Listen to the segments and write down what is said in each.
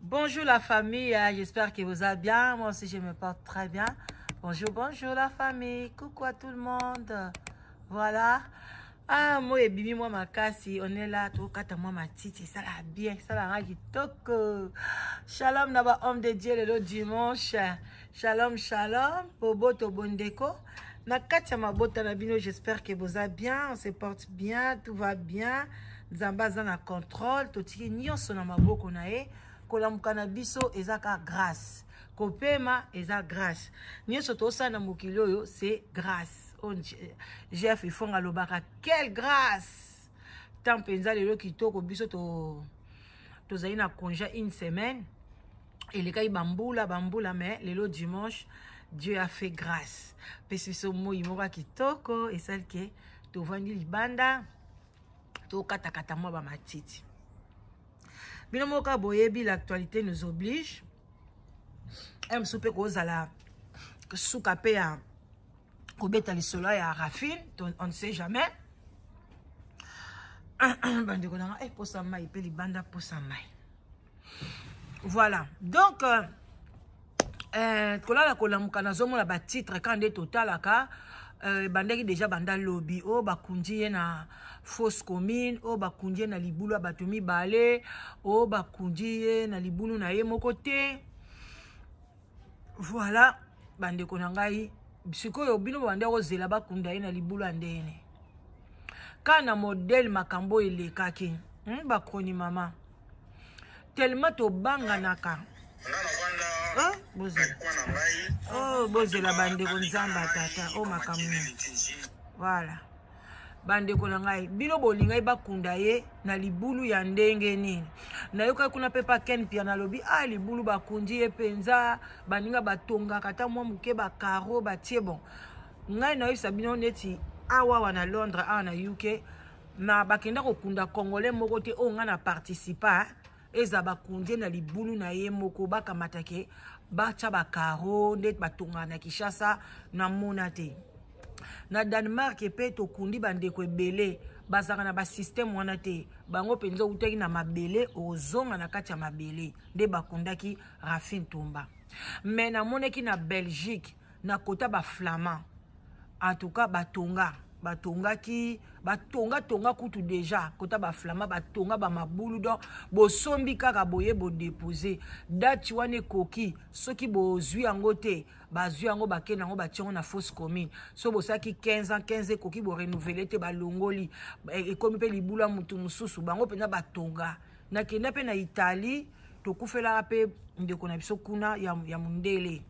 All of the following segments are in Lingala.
Bonjour la famille, ah, j'espère que vous allez bien. Moi aussi, je me porte très bien. Bonjour, bonjour la famille. Coucou à tout le monde. Voilà. Ah, moi ebimi mwa makasi, on est là, tokata mwa matiti, ça la bien, ça la kitoko. Shalom na ba homme de Dieu lelo dimanche. Shalom, shalom, boboto bondeko. Na kati ya mabota na bino, j'espère que vous allez bien, on se porte bien, tout va bien. Nzambe aza na contrôle, totiki nyonso na maboko na ye. Kolamuka na biso eza ka grâce. Kopema eza grâce. Nyonso tosala na mokili oyo, c'est grâce. Oh, Jeff Ifonga alobaka quelle grâce. Tant mpenza lelo kitoko biso to tozali na congé une semaine. Elekaki bambula bambula mais lelo dimanche Dieu a fait grâce. Pesi biso moi moko ya kitoko esali ke tovandi libanda tokatakata mwa bamatiti. Bino moko boyebi l'actualité nous oblige. Mosusu mpe kozala suka mpe ya kobeta lisolo ya Rafine, on ne sait jamais. Bandeko nanga, eh, posa mai mpe libanda, posa mai. Voilà, donc kolala kolamuka nazomona batitre ka nde totalaka ebandaki déjà banda lobi oyo bakundi ye na fosse commune, oyo bakundi ye na libulu ya bato mibale, oyo bakundi ye na libulu na ye moko te. Voilà, bandeko na ngai, sikoyo bino bande kozela bakunda ye na libulu ya ndene ka na modele makambo oyo elekaki bakroni mama tellement tobanganaka. Oh, bozela, oh, bozela bandeko, nzambe tata o oh, makambo. Voilà, bandeko na ngai, bino bolingai bakunda ye na libulu ya ndenge nini? Nayokaki kuna mpe pa Ken Pia nalobi ah, libulu bakundi ye mpenza, baninga batongaka ata mwa moke bakaro batie. Bon, ngai nayebisa bino neti awa awa na Londres, awa na UK, na bakenda kokunda Congolais moko te oyo ngai na participa eza bakundi ye na libulu na ye moko, bakamatake batya bakaro nde batongaka na Kinshasa. Namona te. Na Danemark mpe tokundi bandeko ebele, bazalaka na basystème wana te. Bango mpenza outaki na mabele, ozonga na kati ya mabele nde bakundaki Rafine Tumba. Mais namonaki na Belgique, na kota baflamand, en tout cas batonga, batongaki, batongatonga kutu déjà kota baflamand, batonga bamabulu. Donc bosombi kaka boye, bodepose date wana ekoki, soki bozwi yango te, bazwi yango, bakende yango, batie yango na fosse commune. So bosalaki 15 ans, 15 ekoki, borenouveler te, balongoli, ekomi mpe libulu ya motu mosusu. Bango mpenza batonga. Nakenda mpe na Italie, tokufelaka mpe ndeko na biso kuna ya mondele,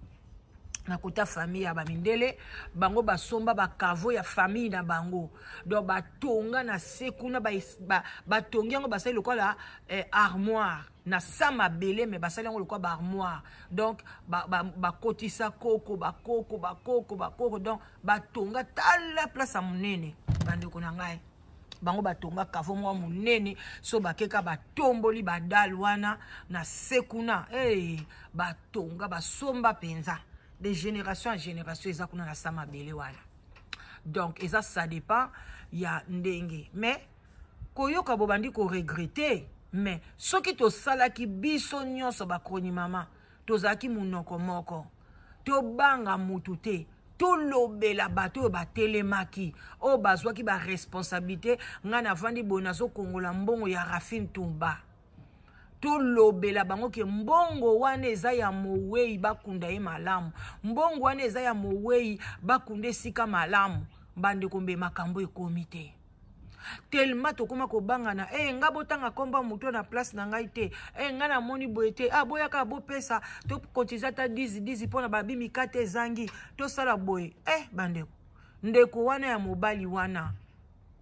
na kota famille ya bamindele. Bango basomba bacaveau ya famille na bango, donc batonga na se kuna, batongi yango, basali lokola armoire na sa mabele, mais basali yango lokola baarmoire. Donc bakotisa koko, bakoko, bakoko, bakoko. Donc batonga, tala place ya monene, bandeko na ngai. Bango batonga caveau moko monene, so bakeka, batomboli badale wana na se kuna. Hey, batonga, basomba mpenza de génération en génération, eza kuna na sa mabele wana. Donc eza, ça dépend ya ndenge. Mais koyoka bobandi koregretter, mais soki tosalaki biso nyonso bakroni mama, tozalaki monoko moko, tobanga mutu te, tolobela bato oyo batelemaki, oyo bazwaki baresponsabilité. Ngai navandi boye, nazokongola mbongo ya Rafine Tumba. Tolobela bango ke mbongo wana eza ya mowei, bakunda ye malamu. Mbongo wana eza ya mowei, bakunda esika malamu. Bandeko, mbe makambo ekomi te tellement tokóma kobangana. E nga botanga komba moto na place na ngai te. E ngai namoni boye te. Ah, boyaka, bopesa, tokotize ata 10 10 mpona babi mikate ezangi, tosala boye. E bandeko, ndeko wana ya mobali wana,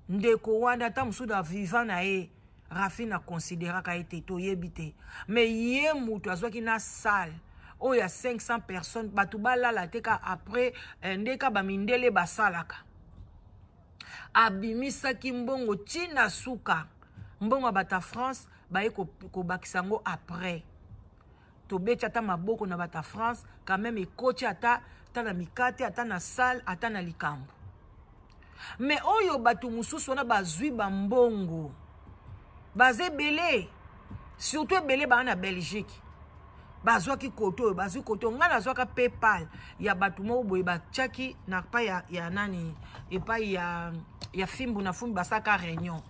ndeko wana ata mosusu na vivant na ye Rafine akonsideraka ye te, toyebi te. Mais ye moto azwaki na salle oyo ya 500 personnes, bato balala te ka après nde ka bamindele basalaka. Abimisaki mbongo ntina suka, mbongo ya bato ya France baye kobakisa yango après. Tobeti ata maboko na bato ya France quand même, ekoti ata ata na mikate, ata na salle, ata na likambo. Mais oyo bato mosusu wana bazwi bambongo, baza ebele, surtout ebele baa na Belgique. Bazwaki kote oyo, bazwi kote oyo. Ngai nazwaka PayPal ya bato moko boye, batiaki na epai ya nani, epai ya Fimbu na Fumbi, basalaka réunion.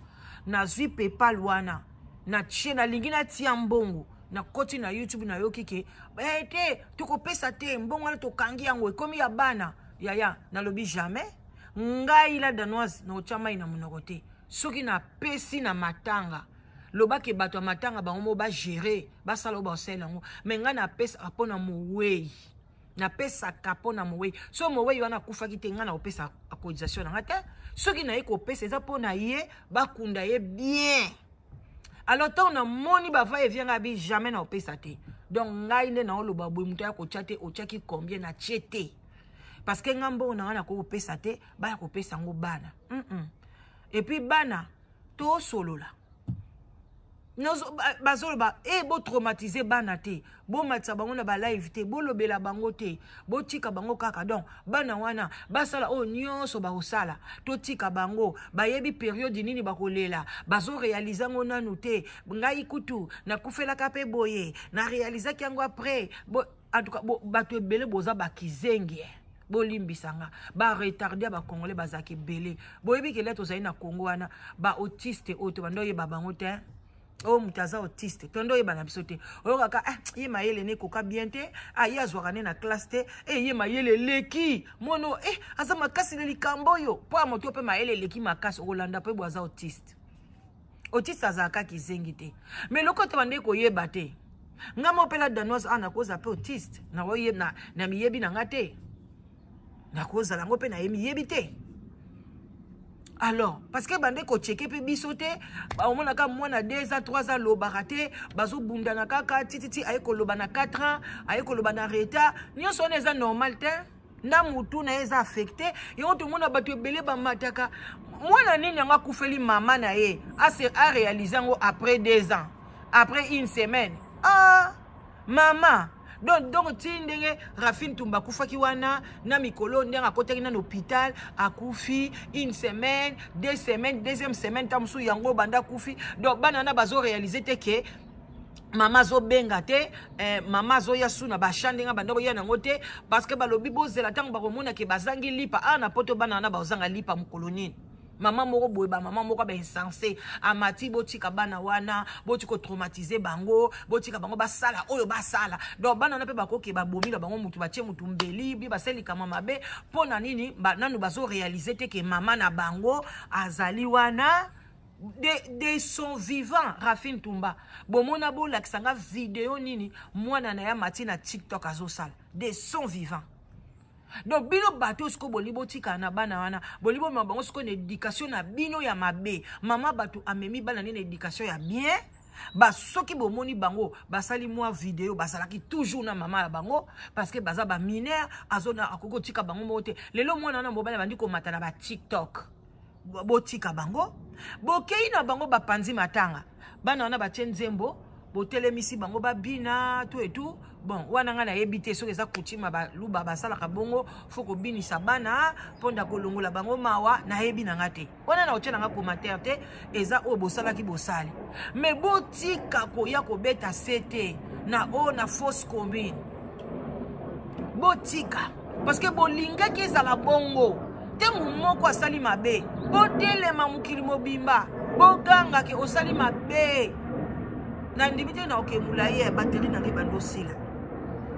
Nazwi PayPal wana, natie, nalingi natia mbongo, nakoti na YouTube, nayoki ke eh, te, tokopesa te mbongo wana, tokangi yango, ekomi ya bana. Yaya, nalobi jamais ngai la Danoise naotya mai na monoko te. Soki napesi na matanga, lobaki bato ya matanga bango mo bagere, basala oyo baosala yango. Me ngai napesaka mpo na mowei, napesaka mpo na mowei. So mowei wana akufaki te, ngai nakopesa cotisation na ngai te. Soki naye kopesa, eza mpo na ye, bakunda ye bien. Alors ntango namoni bava evia ngai abi jamais naopesa te. Donc ngai nde naoloba boye, moto aya kotya te, otyaki combien, natie te, parce que ngai mbongo na ngai nakoki kopesa te, baya kopesa yango bana. Et puis bana tosolola, bazoloba e botraumatize bana te, bomatisa bango na balive te, bolobela bango te, botika bango kaka. Donc bana wana basala oyo nyonso bakosala, totika bango, bayebi période nini bakolela, bazoréaliser yango nanu te. Ngai kutu nakufelaka mpe boye, naréalisaki yango après. Bo, en tout cas bo, bato ebele boza bakizenge, bolimbisanga, baretardés ya bacongolais bazalaka ebele. Boyebi kele tozali na Congo wana, baautiste oyo tobanda oyeba bango te. Oyo moto aza autiste, tondo oyeba na biso te. Oyokaka ah, ye mayele ne ekoka bien te, ah, ye azwaka ne na classe te, e ye mayele eleki mono, eh, aza makasi na likambo oyo mpo ya moto mpe mayele eleki makasi, okolanda mpe bo aza autiste. Autiste azalaka kizengi te, mais eloko te bande koyeba te. Nga mo mpe la Danoise a nakoza mpe autiste, na miyebi na nga te, nakozala yango mpe nayemiyebi te. Alors parce que bande kocheke mpe biso te, omonaka mwana 2 ans, 3 ans alobaka te, bazobundana kaka tititi, aye koloba na 4 ans, aye koloba na retard. Nyonso wana eza normal te, na mutu na ye eza affecté. Yango tomona bato ebele bamataka mwana nini yango akufeli mama na ye, aréaliser yango après 2 ans, après une semaine. Ah mama, donc ti ndenge Rafine Tumba akufaki wana na mikolo, ndenge akotaki na hôpital, akufi une semaine, 2 semaines, deuxième semaine ta mosusu yango banda akufi. Donc bana wana bazoréaliser te ke mama azobenga te, mama azoya su na basha ndenge banda koya nango te, parce que balobi bozela ntango bakomona ke bazangi lipa. Awa na Poto, bana wana bazanga lipa mokolo nini? Mama moko boye, bamama moko bainsensé amati, botika bana wana, botika kotraumatiser bango, botika bango basala oyo basala. Donc bana wana mpe bakoki babomi na bango mutu, batie mutu mbeli bi, basalikama mabe. Mpo na nini? Nanu bazoréaliser te ke mama na bango azali wana. De son vivant, Rafine Tumba, bomona, bolakisa nga video nini mwana na ye amati na TikTok azosala de son vivant. Donc bino bato oyo sikoyo boli botikala na bana wana, boli bomema bango sikoyo na éducation na bino ya mabe. Mama bato amemi bana nde na éducation ya bien. Basoki bomoni bango basali mwa video, bazalaki toujours na mama ya bango, parce que baza bamineur, azona akoki kotika bango moko te. Lelo mwana wana mobali abandi komata na baTikTok, botika bango, bokei na bango, bapanzi matanga, bana wana batie nzembo, botelemisi bango, babina tout et tout. Bon, wana ngai nayebi te soki eza coutume, baluba basalaka bongo, faut kobinisa bana mponda kolongola bango mawa. Nayebi na nga te wana, na kotia na nga commentaire te. Eza oyo bosalaki, bosali, mais botika koya kobeta se te na oyo na fosse commune. Botika, parce que bolingaki ezala bongo te. Moko asali mabe, botelema mokili mobimba, bogangake osali mabe. Nandimi te na oke molai ya batterie na ngai ebandi osila,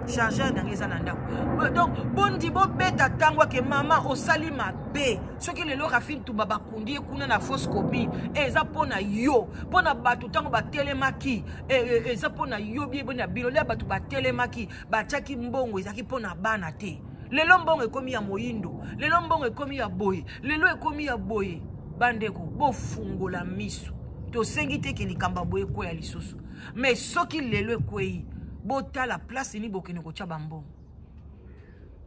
chargeur na ngai eza na ndako. Donc bondi bobeta ntango ake mama osali mabe. Soki lelo Rafine Tumba bakundi ye kuna na fosse commune, eza mpo na yo, mpo na bato ntango batelemaki, eza mpo na yo biebe na bino lia. Bato batelemaki, batiaki mbongo, ezalaki mpo na bana te. Lelo mbongo ekomi ya moyindo, lelo mbongo ekomi ya boye, lelo ekomi ya boye. Bandeko, bofungola miso. Tosengi te ke likambo ya boye ekweya lisusu, mais soki lelo ekwei, botala place nini bokende kotya bambongo,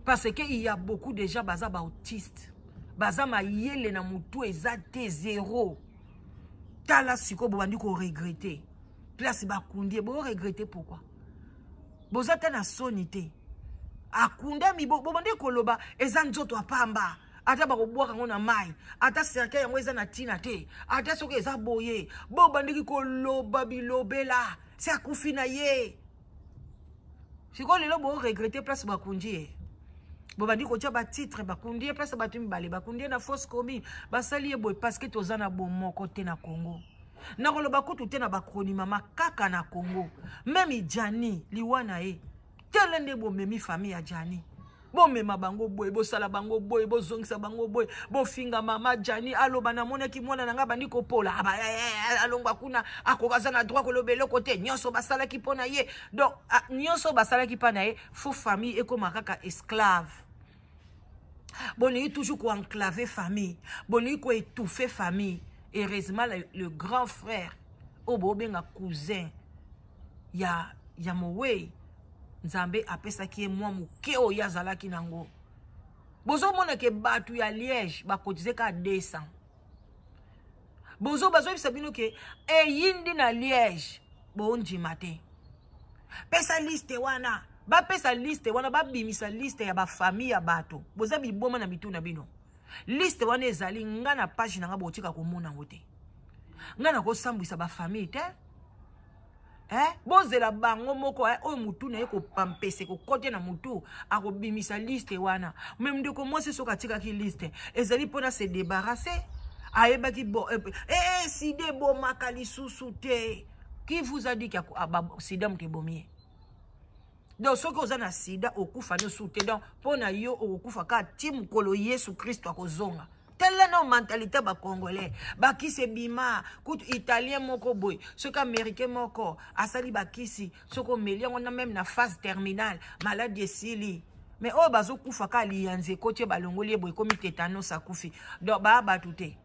parce que il y a beaucoup déjà baza baautiste, baza mayele na motu eza te, zéro. Tala sikoyo bobandi koregretter place bakundi ye. Boregretter pourquoi? Boza te na soni te? Akundami, bobandi koloba eza nzoto ya pamba, ata bakobwaka yango na mai, ata cercueil yango eza na ntina te, ata soki eza boye. Bobandiki koloba bilobela, se akufi na ye. Sikoyo lelo boregrete place bakundi ye, bobandi kotia batitre, bakundi ye place bato mibale, bakundi ye na fosse commune, basali ye boye, parce que toza na bomoko te na Congo. Nakoloba kutu te na bakronimama kaka na Congo. Meme Jani, liwa na ye tele nde bomemi famille ya Jani, bomema bango boye, bosala bango boye, bozongisa bango boye, bofinga mama Jani. Aloba namonaki mwana na ngai bandi kopola, alongwa kuna, akoka aza na droit koloba eloko te. Nyonso basalaki mpo na ye, donc nyonso basalaki mpo na ye, fo famille ekóma kaka esclave. Bolingi toujours koenclave famille, bolingi koétouffe famille. Heureusement, le grand frère oyo bobenga cousin ya mowei, Nzambe apesaki ye mwa moke oyo azalaki nango. Bozomona ke bato ya Liège bakotize kaka 200. Bozo bazoyebisa bino ke eyindi na Liège, bondima te. Pesa liste wana, bapesa liste wana, babimisa liste ya bafamille ya bato. Boza biboma na mitu na bino. Liste wana ezali nga na page na nga, botika komona yango te. Nga nakosambwisa bafamille te. Bozela bango moko, oyo mutu na ye kopampese kokote na mutu, akobimisa liste wana. Me ndeko mwasi, soki atikaki liste, ezali mpona se débarrasser. Ayebaki bo sida ebomaka lisusu te. Qui vous a dit que sida moto ebomi ye? Donc soki oza na sida, okufa nyonso te. Donc mpo na yo okokufa kaka ti mokolo Yesu Kristo akozonga. Tala na mentalité bacongolais, bakisi ebima kutu italien moko boye, soki américain moko asali bakisi, soki omeli yango na même na phase terminale, maladie esili. Mais oyo bazokufa kaka liyanzi ekoti ye, balongoli ye boye, ekomi tétanos, akufi. Donc baya bato te.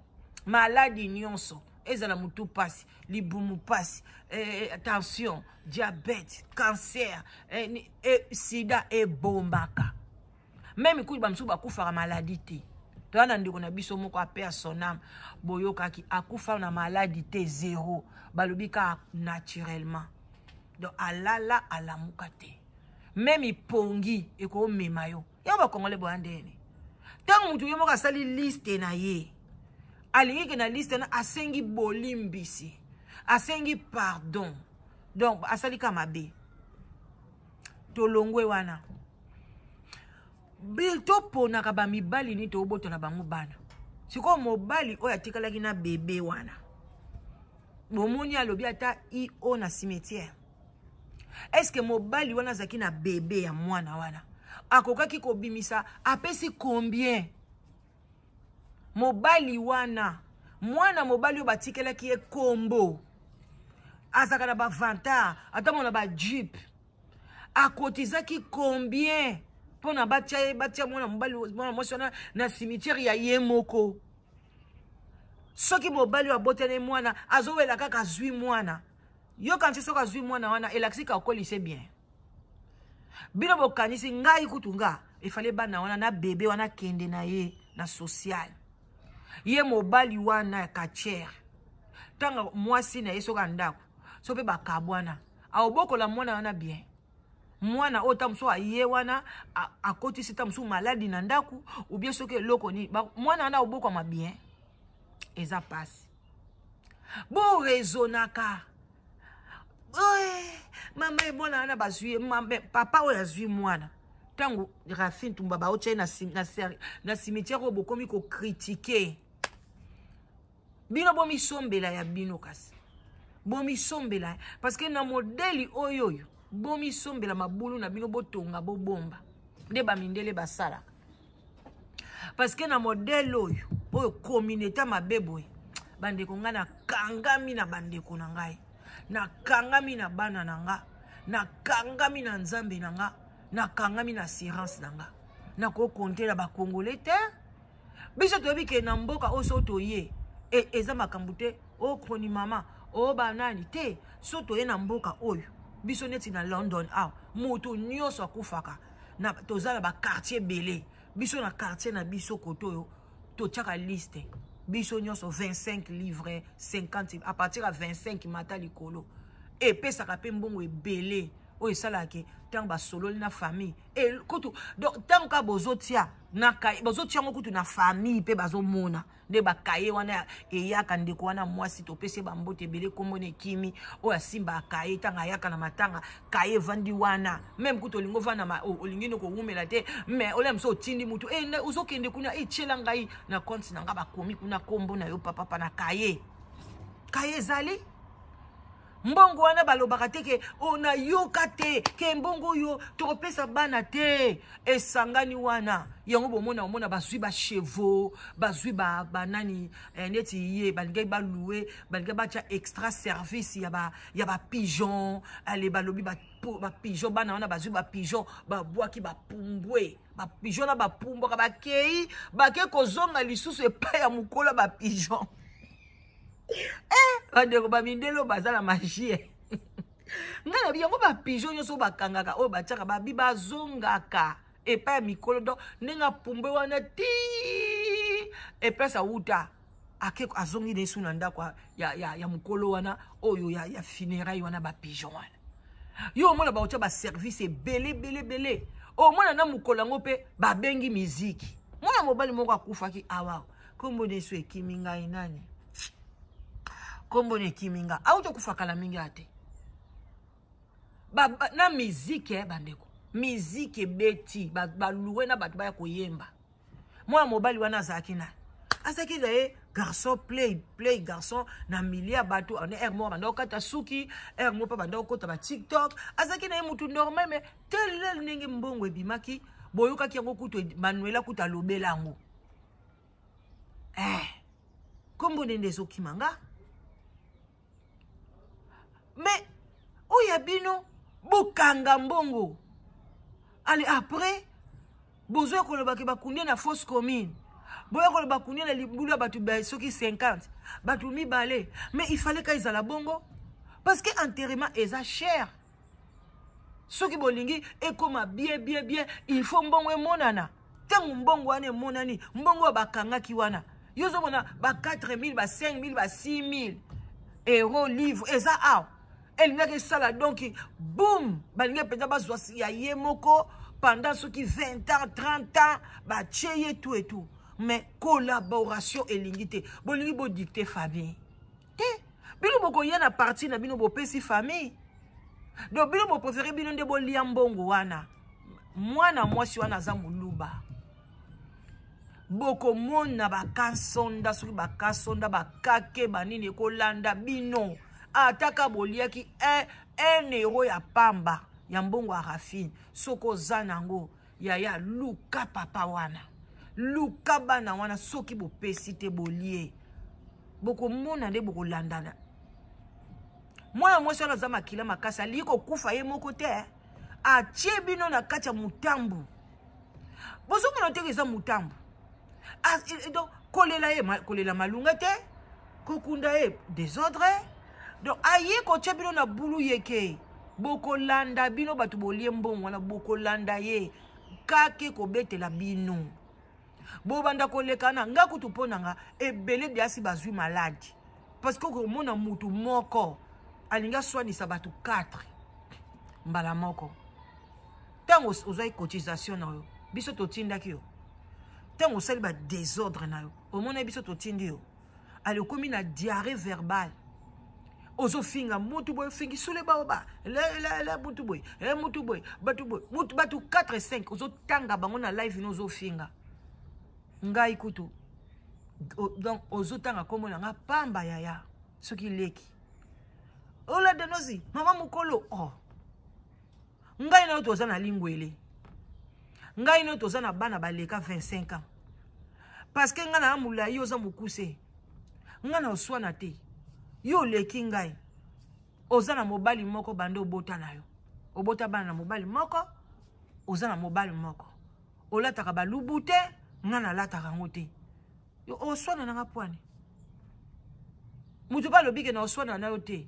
Maladie nyonso, ezala motu pasi, libumu pasi, tension, diabète, cancer, sida, ebombaka. Même kutu bamosusu bakufaka maladie te. Toya na ndeko na biso moko, ape ya son âme, boyokaki akufa na maladie te, zéro. Balobi kaka naturellement, donc alala alamuka te. Même pongi ekomema yo. Yango bakongole boya ndeni. Ntango motu ye moko asali liste na ye, alingi ke na liste na asengi bolimbisi, asengi pardon, donc asali ka mabe. Tolongwe wana. Toponaka bamibali nini tobotola bango bana. Sikoyo mobali oyo atikalaki na bebe wana, bomoni alobi ata io na cimetière. Est-ce mobali wana azalaki na bebe ya mwana wana, akokaki kobimisa? Apesi combien mobali wana? Mwana mobali oyo batikelaki ye kombo, azalaka na bavantard, ata mona bajeep, akotizaki combien mpona batia ye, batia mwana mobali, mwana mwasi wana na cimetière ya ye moko? Soki mobali oyo abotani mwana, azowela kaka azwi mwana, yokanisi soki azwi mwana wana, elakisi kakolise bien. Bino bokanisi ngai kutu nga efale bana wana na bebe wana kende na ye na social. Ye mobali wana ya katiere, ntango mwasi na ye soki andako so mpe bakabwana, aobokola mwana wana bien. Mwana oyo ta mosusu aye wana, akotisi ta mosusu maladie na ndako, ou bien soki eloko nini, mwana wana aobokwama bien. Eza pasi, boraisonnaka. Mama ye mwana wana bazwi, papa oyo azwi mwana, ntango Rafine Tumba baotya ye na cimetière oyo, bokomi kocritiquer. Bino bomisombela ya bino, kasi bomisombela, parce que na modèle oyo bomisombela mabulu na bino, botonga, bobomba nde bamindele basalaka. Parce que na modèle oyo communauté mabe boye, bandeko, ngai nakangami na bandeko na ngai, nakangami na bana na nga, nakangami na Nzambe na nga, nakangami na assurance na nga. Nakokonte na bakongole te. Biso toyebi ke na mboka oyo, so toye, eza makambo te. Okroni mama o banani te. So toye na mboka oyo, biso neti na London awa, moto nyonso akufaka na, toza na baquartier ebele. Biso na quartier na biso kote oyo, totiaka liste biso nyonso, 25 livre, 50, à partir ya 25 mata likolo. Epesaka mpe mbongo ebele. Oyo esalaka ke ntango basololi na famille e kutu, donc ntango kaka bozotia na kaye, bozotia yango kutu na famille mpe bazomona nde bakaye wana eyaka. Ndeko wana mwasi, topesi ye bambote ebele, nkombo na ekimi, oyo asimbaka kaye ntango ayaka na matanga, kaye evandi wana. Même kutu olingi ovanda, olingi no kowumela te, mais olia mosu otindi mutu e, ozokende kuna, etiela ngai na compte na nga, bakomi kuna nkombo na yo papapa na kaye. Kaye ezali mbongo wana, balobaka te ke o nayoka te ke mbongo oyo tokopesa bana te, esangani wana. Yango bomona, omona bazwi bachevaux, bazwi banani neti ye balingaki balouer, balingaki batya extra service ya bapigeon. Ale balobi bapigeon, bana wana bazwi bapigeon, babwaki, bapumbwe bapigeon na bapumbwaka, bakei, bake kozonga lisusu epai ya mokolo ya bapigeon. Bandeko, bamindele oyo baza na magie. Ngai nabi yango, bapigeon nyonso oyo bakangaka, oyo batiaka, babi bazongaka epai ya mikolo. Donc ndenge apumbwe wana ti eplace awuta, ake azongi na esu na ndako ya mokolo wana oyo ya funéraille wana. Bapigeon wana, yo omona baotya baservice ebele ebele ebele. Omona na mokolo yango mpe babengi miziki. Mwana mobali moko akufaki awa, nkombo na esu ekimi ngai, nani, nkombo na ekimi nga, auti okufa kala mingi ate ba na miziki. Bandeko, miziki ebeti, balouer na bato baya koyemba. Mwana mobali wana azalaki nani? Azalaki na ye garçon play play, garçon na milieu ya bato ane. Aire moko banda kokata suki, aire moko mpe banda kokota ba TikTok. Azalaki na ye mutu normal, mais telele ndenge mbongo ebimaki, boyokaki yango kutu. Manuela kutu alobela yango. Kombo nde ezokima nga, mais oyo ya bino, bokanga mbongo, ale après bozwa kolobaki bakundi na fosse commune, boya koloba kundi na libulu ya bato soki 50, bato mibale. Mais il fallait ka ezala bongo, parce que enterrement eza cher. Soki bolingi ekóma bien bien bien, il faut mbongo emonana. Ntango mbongo wana emonani, mbongo oyo bakangaki wana, yo ozomona ba 4000, ba 5000, ba 6000 euro livre eza awa, elingaki esala donc boum. Balingi mpenza bazwa ya ye moko pendant soki 20 ans, 30 ans, batie ye tout et tout. Mais collaboration elingi te. Bolingi bodicter famille te. Bino bokoya na parti na bino, bopesi famille. Donc bino bopréférer bino nde bolia mbongo wana. Mwana mwasi wana aza moluba. Bokomona bakasonda, soki bakasonda, bakake banini ekolanda bino. Ataka boliaki 1 euro ya pamba ya mbongo ya Rafine, soki oza nango, yaya, luka papa wana, luka bana wana. Soki bopesi te, bolie, bokomona nde bokolandana. Mwana mwasi wana aza makila makasi, alingi kokufa ye moko te, atie bino na kati ya motambu. Bozomona teke eza motambu. Donc kolela ye, kolela malunga te, kokunda ye désordre. Donc aye kotia bino na bulu yeke, bokolanda bino bato bolie mbongo wana, bokolanda ye kake kobetela bino, bobanda koleka na nga kutu. Mpo na nga, ebele biasi bazwi maladi, parce que okomona mutu moko alingi aswanisa bato 4 mbala moko. Ntango ozwaki cotisation na yo, biso totindaki yo? Ntango osali badésordre na yo, omona biso totindi yo? Ale okomi na diarrhée verbale, ozofinga mutu boye, ofingi sule baoba le mutu boye, mutu boye, bato boye, mutu, bato 4 5, ozotanga bango na live no, ozofinga ngai kutu. Donc ozotanga nkombo na nga pamba. Yaya, soki leki ola danosi, mama mokolo, oh, ngai na yo toza na lingwele, ngai na yo toza na bana baleka 25 ans, parce que ngai na molai, oza mokuse. Ngai na oswana te, yo oleki ngai. Oza na mobali moko, banda obota na yo, obota bana na mobali moko, oza na mobali moko, olataka balubu te, ngai nalataka yango te. Yo oswana nanga pwani? Moto mpe alobi ke na oswana na yo te.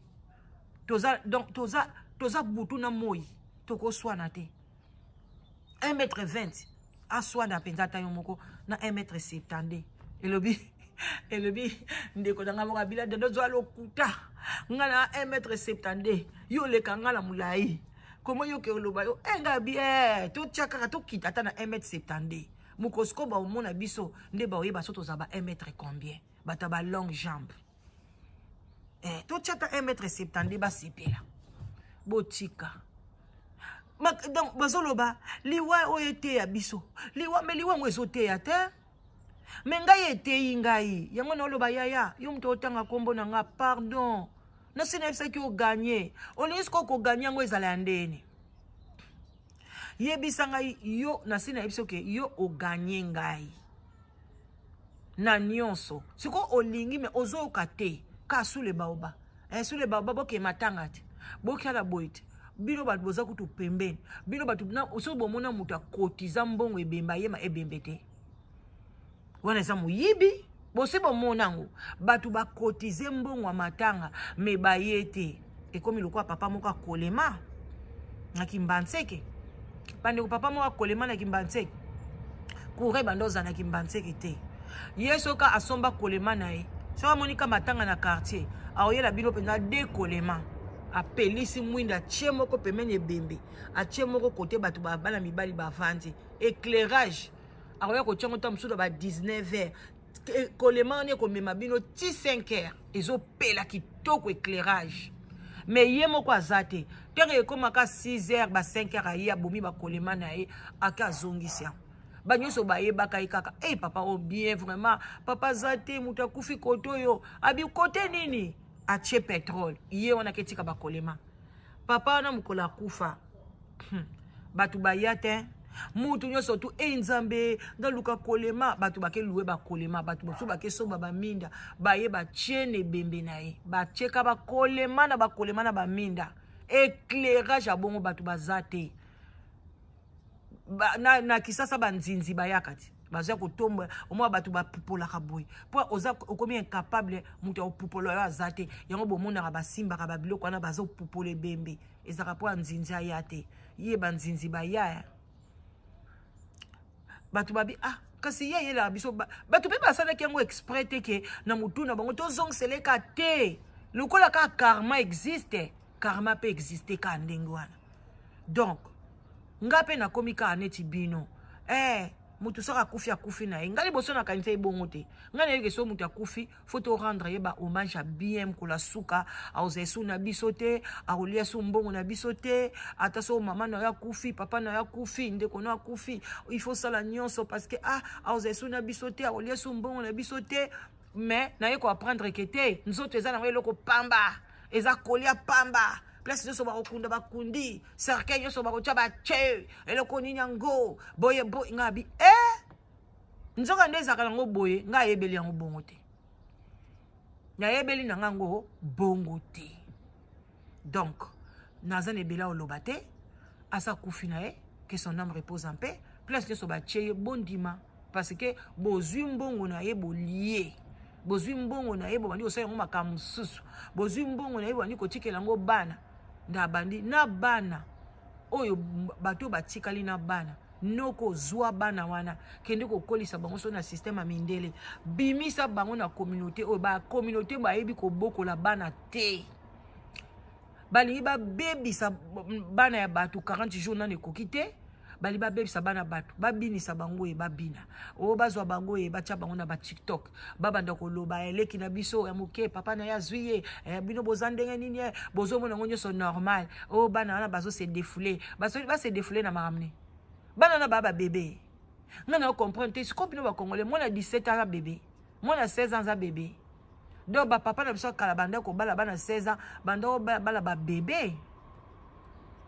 Toza donc toza butu na moi, tokoswana te. 1 mètre 20 aswana mpenza, ata yo moko na 1 mètre 72. Elobi ndeko na ngai moko abila dendo, zwa lokuta, ngai na 1 mètre 72, yo oleka ngai na molai. Koma yo ke oloba yo eh, ngai abi eh, totya kaka tokita ata na 1 mètre 72 mokosiko baomona biso nde baoyeba so tozala ba 1 mètre combien, bato ya ba longue jambe eh, totya ata 1 mètre 72 basepela. Botika. Donc bazoloba liwa oyo eteya biso liwa, me liwa yango ezoteya te. Me ngai eteyi ngai yango. Naoloba yaya, yo moto otanga nkombo na nga, pardon, nasi nayebisaki oganye. Olingi sikoyo koganye yango ezala ya ndeni? Yebisa ngai yo. Nasi nayebisi oke yo oganye ngai na nyonso. Sikoyo olingi me ozoyoka te ka sule baoba eh, sule baoba bokema tanga te, bokiala boye te. Bino bato boza kutu pembeni, bino bato soki bomona moto akotiza mbongo ebembe, ayema ebembe te, wana eza moyibi. Bosi bomona yango, bato bakotize mbongo ya matanga me baye te. Ekomi lokola papa moko akolema na Kimbanseke. Bandeko, papa moko akolema na Kimbanseke, courant banda ozala na Kimbanseke te. Ye soki asomba kolema na ye, soki amoni ka matanga na quartier, aoyela bino mpenza de kolema, apelisi mwinda, atie moko pembeni ebembe, atie moko kote bato bana mibali bavandi, éclairage. Akoya kotia yango ta mosusu na ba 19 heures. Kolema wana ekomema bino ti 5 heures, ezopela kitoko éclairage, mais ye moko aza te. Ntango ekomaka 6 heures, ba 5 heures, aye abomi bakolema na ye, ake azongisi yango. Banyonso bayebaka ye kaka e papa o bien vraiment. Papa aza te, moto akufi kote oyo abi kote nini, atie pétrole ye wana, aketika bakolema. Papa wana mokolo akufa, bato baya te, mutu nyonso tu e Nzambe naluka kolema. Bato bakeluwe bakolema, bato mosusu bakesomba baminda, baye batie na ebembe na ye, batieka bakolema na bakolema na baminda, éclairage ya bongo. Bato baza te ba, na Kisasa banzinzi bayaka ti baza kotombola. Omwa bato bapupolaka boye mpo oza okomi incapable, moto ya kopupola oyo aza te. Yango bomonaka basimbaka babiloko wana, bazopupola ebembe, ezalaka mpo ya nzinzi aya te. Ye banzinzi baya, bato babi ah, kasi ye ayelaka biso. Bato mpe basalaki yango exprès te ke na motu na bango tozongiseleka te. Lokola kaka karma existe, karma mpe existe kaka ndenge wana. Donc nga mpe nakomi kaka neti bino eh, motu soki akufi, akufi na ye. Ngai liboso nakanisa ye bongo te. Ngai nayebi ke soki moto akufi, faut to rendre ye ba hommage ya bien. Mokolo asuka akozala esu na biso te, akolia su mbongo na biso te. Ata so mama na yo akufi, papa na yo akufi, ndeko na yo akufi, il faut sala nyonso parce que ah, akozala esu na biso te, akolia su mbongo na biso te. Mais naye koapprendre ke te, nzoto eza nango eloko pamba, eza kolia pamba. Place nyonso bakokunda bakundi, cercueil nyonso bakotya batie eloko nini yango boye boye. Ngai abi e nzoka nde ezalaka yango boye. Ngai ayebeli yango bongo te, nayebeli na ngai yango bongo te. Donc naza na ebele oloba te. Asa kufi na ye, que son âme repose en paix. Place nyonso batie ye, bondima, parce que bozwi mbongo na ye, bolie, bozwi mbongo na ye, bobandi kosala yango makambo mosusu, bozwi mbongo na ye, bobandi kotikela yango bana nde abandi na bana oyo. Bato oyo batikali na bana, noko zwa bana wana, kende kokolisa bango so na système ya mindele. Bimisa bango na communauté oyo bacommunauté bayebi kobokola bana te. Balingi babebisa bana ya bato 40 jours nano ekoki te. Balingi babebisa bana bato, babinisa bango ye babina oyo, bazwa bango ye, batya bango na baTikTok, babanda koloba eleki na biso ya moke, papa na ye azwi ye eh, bino boza ndenge nini eh, bozomona yango nyonso normal. Oyo bana wana bazose défouler, base défouler na makambo ne bana wana baa babebe. Ngai na comprendre te. Sikoyo bino bacongolais, mwana 17 ans aza bebe, mwana 16 ans aza bebe. Donc bapapa na biso ya kala banda kobala bana 16 ans, banda kobala babebe.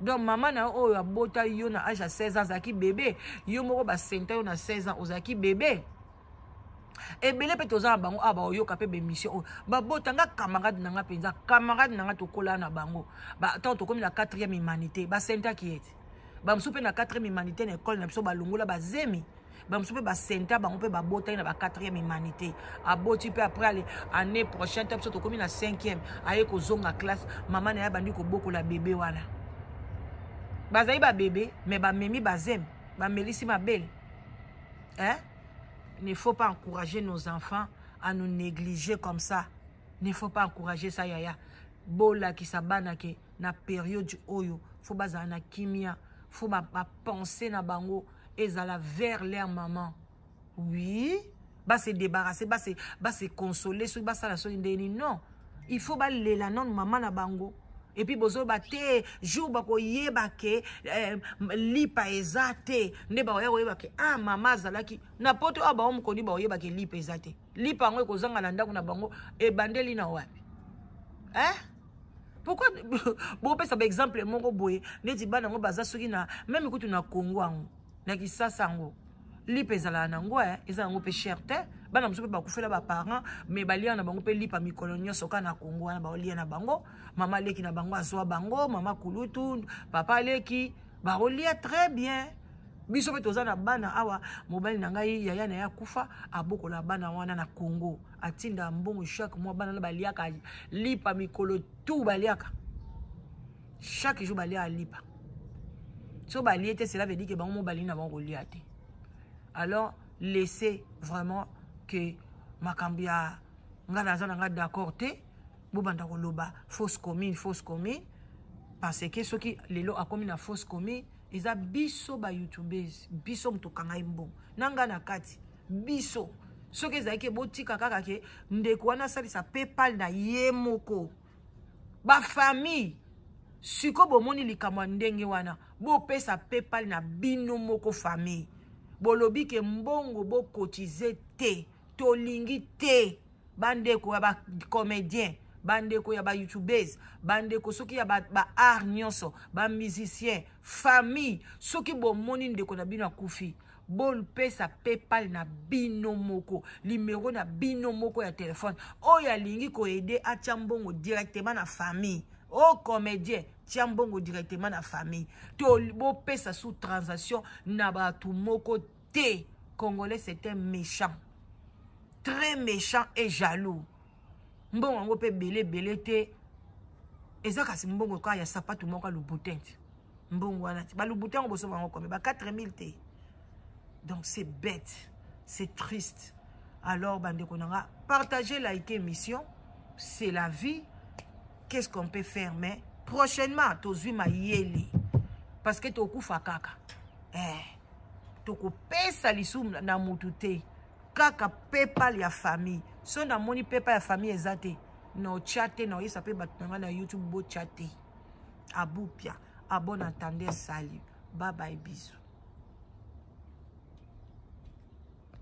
Donc mama na yo oyo abota yo na age ya 16 ans azalaki bebe. Yo moko basenta yo na 16 ans, ozalaki bebe. Ebele mpe toza na bango awa, baoyoka mpe bémission oyo, babota nga camarade na nga mpenza, camarade na nga tokola na bango. Ntango tokomi na 4e humanité, basentaki ye te. Bamosusu mpe na 4e humanité na ekole na biso balongola bazemi. Bamosusu mpe basenta bango mpe babotaki na ba 4e humanité. Aboti mpe après ale année prochaine ta biso tokomi na 5e, aye kozonga classe, mama na ye abandi kobokola bebe wana. Bazali babebe mais bamemi bazemi, bamelisi mabele hein? Ne faut pas encourager nos enfants à nous négliger comme ça. Ne faut pas encourager ça, yaya. Bolakisa bana ke Na période oyo faut bazala na kimia, faut bapense na bango ezala vers leur maman. Oui, base débarrasser, base consoler, soki basala soki ndeni. Non, il faut balela nano mama na bango. Et puis bozoba te, jour bakoyeba ke lipa eza te, nde bakoya koyeba ke ah, mama azalaki na poto. Awa bango mokoni bakoyeba ke lipa eza te. Lipa yango ekozanga na ndako na bango, ebandeli na wapi, eh? Pourquoi bopesa baexemple moko boye neti bana yango baza soki na même kutu na Congo yango, na Kisasa yango, lipa ezalaka nango, eza yango mpe cher te. Bana mosusu mpe bakufela baparent, mais balia na bango mpe lipa mikolo nyonso. Kaka na Congo wana baolia na bango, mama leki na bango azwa bango, mama kulutu, papa leki, baolia très bien. Biso mpe toza na bana awa. Mobali na ngai, yaya na ye akufa, abokola bana wana na Congo, atinda mbongo chaque mois. Bana na baliaka lipa mikolo tu, baliaka chaque jour, baliaka lipa. So balie te, cela veut dire que bango mobali na bango kolia te. Alors laissez vraiment que makambo ya ngai naza na ngai d'accord te. Bobanda koloba fosse commune, fosse commune, parce que soki lelo akomi na fosse commune, eza biso bayoutubers, biso moto okanga ye mbongo na ngai na kati. Biso soki ezalaki, botika kaka ke ndeko wana asalisa PayPal na ye moko. Bafamille, sikoyo bomoni likambo ya ndenge wana, bopesa PayPal na bino moko. Famille, bolobi ke mbongo bokotize te, tolingi te. Bandeko ya bacomédien, bandeko ya bayoutubers, bandeko soki ya baart ba nyonso, bamusicien, famille, soki bomoni ndeko na bino akufi, bopesa PayPal na bino moko, numéro na bino moko ya telefone. Oyo alingi koaider, atia mbongo directement na famille. O comédien, tia mbongo directement na famille. To bopesa sous transaction na bato moko te. Congolais, c'est un méchant, très méchant et jaloux. Mbongo yango mpe ebele ebele te, eza kasi mbongo kaka ya sapatu moko ya Louboutin te. Mbongo wana te, baLouboutin yango bosomba yango combien? Ba 4000 te. Donc c'est bête, c'est triste. Alors bandeko na nga, partagez, like émission. C'est la vie, qu'est-ce qu'on peut faire? Mais prochainement tozwi mayele, parce que tokufa kaka, tokopesa lisumu na mutu te, kaka PayPal ya famille. So namoni PayPal ya famille eza te, na otya te, na oyesa mpe bato na ngai na YouTube, botya te. Abupia, à bon entendeur, salut, bye bye, bisous.